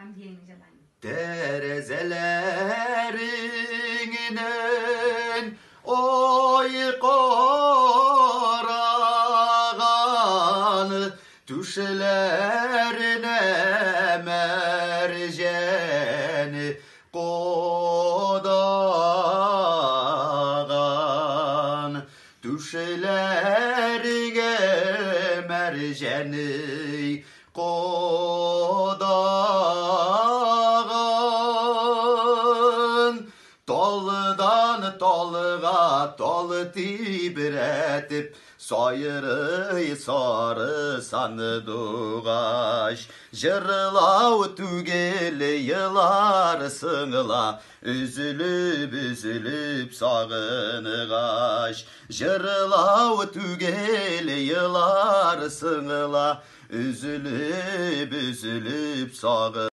Хәмдияңне җырлаймын. Тәрәзәләреңнән ай караган, түшләренә мәрҗән кадаган. Түшләреңә мәрҗән кадаган. Талыдан талыга талы тибрәтеп, сайрый сары сандугач. Җырлау түгел, еларсың ла, өзелеп-өзелеп сагынгач. Җырлау түгел, еларсың ла, өзелеп-өзелеп сагынгач.